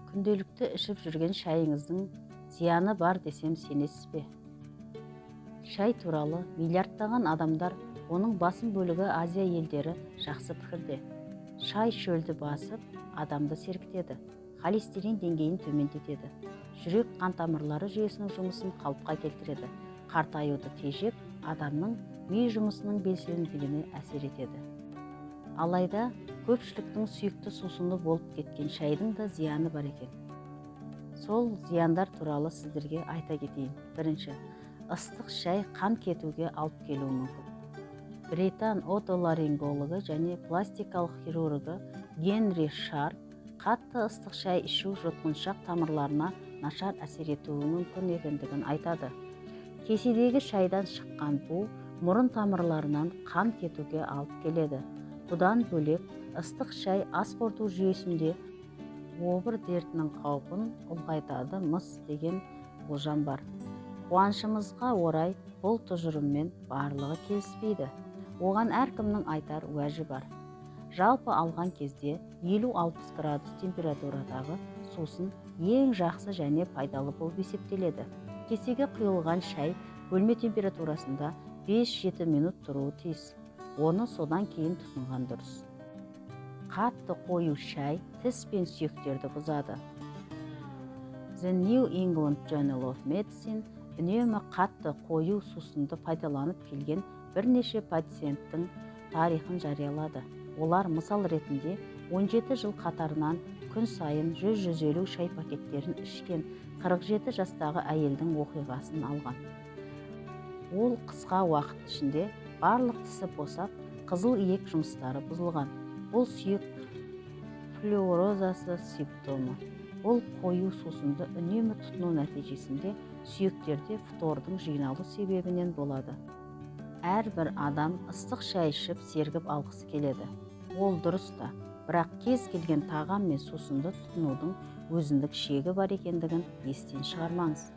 Күнделікті ішіп жүрген шайыңыздың зияны бар десем сенесіз бе? Шай туралы миллиардтаған адамдар, оның басым бөлігі Азия елдері, жақсы пікірде. Шай шөлді басып, адамды сергітеді, холестерин деңгейін төмендетеді, жүрек қан тамырлары жүйесінің жұмысын қалыпқа келтіреді, қартаюды тежеп, адамның ми жұмысының белсенділігіне әсер етеді. Алайда көпшіліктің сүйікті сусыны болып кеткен шайдың да зияны бар екен. Сол зияндар туралы сіздерге айта кетейін. Бірінші, ыстық шай қан кетуге алып келуі мүмкін. Британ отоларингологы және пластикалық хирургы Генри Шарп қатты ыстық шай ішу жұтқыншақ тамырларына нашар әсер етуі мүмкін екендігін айтады. Кеседегі шайдан шыққан бу мұрын тамырларынан қан кетуге алып келеді. Бұдан бөлек, ыстық шай ас қорыту жүйесінде обыр дертінің қаупін ұлғайтады мыс деген болжам бар. Қуанышымызға орай, бұл тұжырыммен барлығы келіспейді. Оған әркімнің айтар уәжі бар. Жалпы алған кезде 50-60 градус температурадағы сусын ең жақсы және пайдалы болып есептеледі. Кесеге құйылған шай бөлме температурасында 5-7 минут тұруы тиіс. Оны содан кейін тұтынған дұрыс. Қатты қою шай тіс пен сүйектерді бұзады. The New England Journal of Medicine үнемі қатты қою сусынды пайдаланып келген бірнеше пациенттің тарихын жариялады. Олар мысал ретінде 17 жыл қатарынан күн сайын 100-150 шай пакеттерін ішкен 47 жастағы әйелдің оқиғасын алған. Ол қысқа уақыт ішінде барлық тісі босап, қызыл иек жұмыстары бұзылған. Бұл сүйек флюорозасы симптомы. Бұл қою сусынды үнемі тұтыну нәтижесінде сүйектерде фтордың жиналу себебінен болады. Әрбір адам ыстық шай ішіп сергіп алғысы келеді. Ол дұрыс та, бірақ кез келген тағам мен сусынды тұтынудың өзіндік шегі бар екендігін естен шығармаңыз.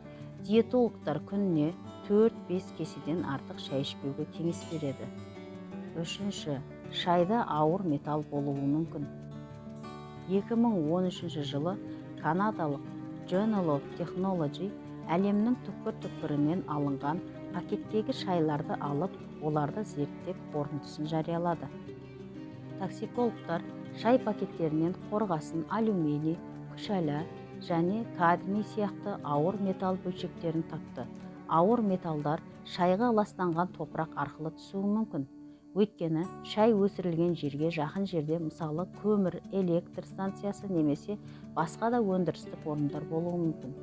Диетологтар күніне 4-5 кеседен артық шай ішпеуге кеңес береді. Үшінші, шайда ауыр металл болуы мүмкін. 2013 жылы канадалық Journal of Technology әлемнің түкпір-түкпірінен алынған пакеттегі шайларды алып, оларды зерттеп қорытындысын жариялады. Токсикологтар шай пакеттерінен қорғасын, алюминий, күшәла және кадмий сияқты ауыр металл бөлшектерін тапты. Ауыр металдар шайға ластанған топырақ арқылы түсуі мүмкін. Өйткені шай өсірілген жерге жақын жерде, мысалы, көмір электр станциясы немесе басқа да өндірістік орындар болуы мүмкін.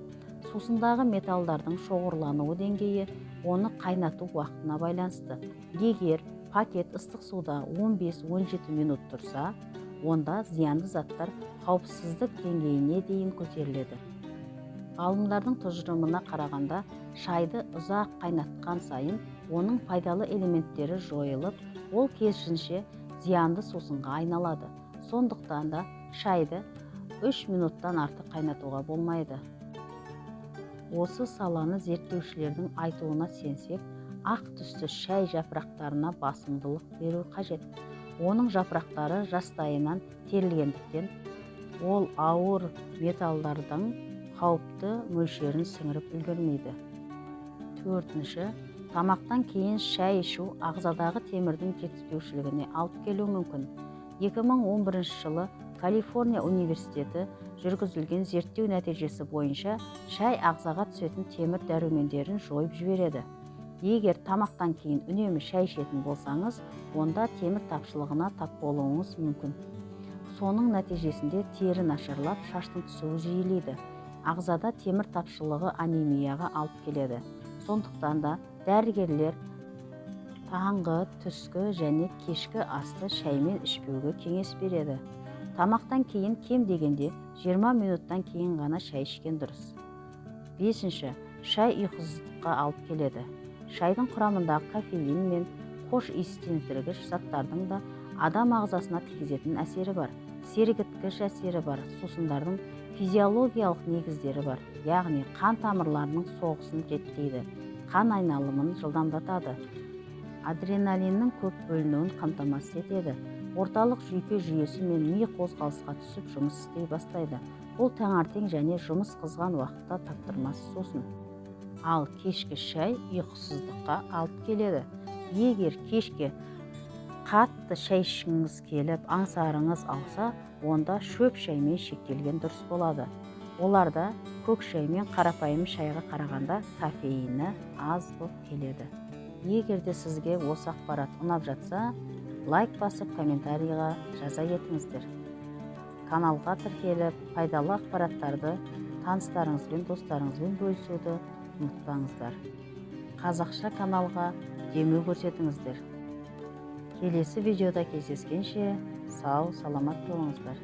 Сусындағы металдардың шоғырлануы деңгейі оны қайнату уақытына байланысты. Егер пакет ыстық суда 15-17 минут тұрса, онда зиянды заттар қауіпсіздік деңгейіне дейін көтеріледі. Ғалымдардың тұжырымына қарағанда, шайды ұзақ қайнатқан сайын оның пайдалы элементтері жойылып, ол керісінше зиянды сусынға айналады. Сондықтан да шайды 3 минуттан артық қайнатуға болмайды. Осы саланы зерттеушілердің айтуына сенсек, ақ түсті шай жапырақтарына басымдылық беру қажет. Оның жапырақтары жастайынан терілгендіктен, ол ауыр металдардың қауіпті мөлшерін сіңіріп үлгермейді. Төртінші, тамақтан кейін шай ішу ағзадағы темірдің жетіспеушілігіне алып келуі мүмкін. 2011 жылы Калифорния университеті жүргізілген зерттеу нәтижесі бойынша шай ағзаға түсетін темір дәрумендерін жойып жібереді. Егер тамақтан кейін үнемі шай ішетін болсаңыз, онда темір тапшылығына тап болуыңыз мүмкін. Соның нәтижесінде тері нашарлап, шаштың түсуі жиілейді. Ағзада темір тапшылығы анемияға алып келеді. Сондықтан да дәрігерлер таңғы, түскі және кешкі асты шаймен ішпеуге кеңес береді. Тамақтан кейін кем дегенде 20 минуттан кейін ғана шай ішкен дұрыс. Бесінші, шай ұйқысыздыққа алып келеді. Шайдың құрамындағы кофеин мен қош иістендіргіш заттардың да адам ағзасына тигізетін әсері бар. Сергіткіш әсері бар сусындардың физиологиялық негіздері бар, яғни қан тамырларының соғысын реттейді, қан айналымын жылдамдатады, адреналиннің көп бөлінуін қамтамасыз етеді. Орталық жүйке жүйесі мен ми қозғалысқа түсіп жұмыс істей бастайды. Бұл таңертең және жұмыс қызған уақытта таптырмас сусын. Ал кешкі шай ұйқысыздыққа алып келеді. Егер кешке қатты шай ішкіңіз келіп, аңсарыңыз ауса, онда шөп шаймен шектелген дұрыс болады. Оларда көк шай мен қарапайым шайға қарағанда кофеині аз болып келеді. Егер де сізге осы ақпарат ұнап жатса, лайк басып, комментарийға жаза кетіңіздер. Каналға тіркеліп, пайдалы ақпараттарды таныстарыңызбен, достарыңызбен бөлісуді ұмытпаңыздар. Қазақша каналға демеу көрсетіңіздер. Келесі видеода кездескенше сау саламат болыңыздар.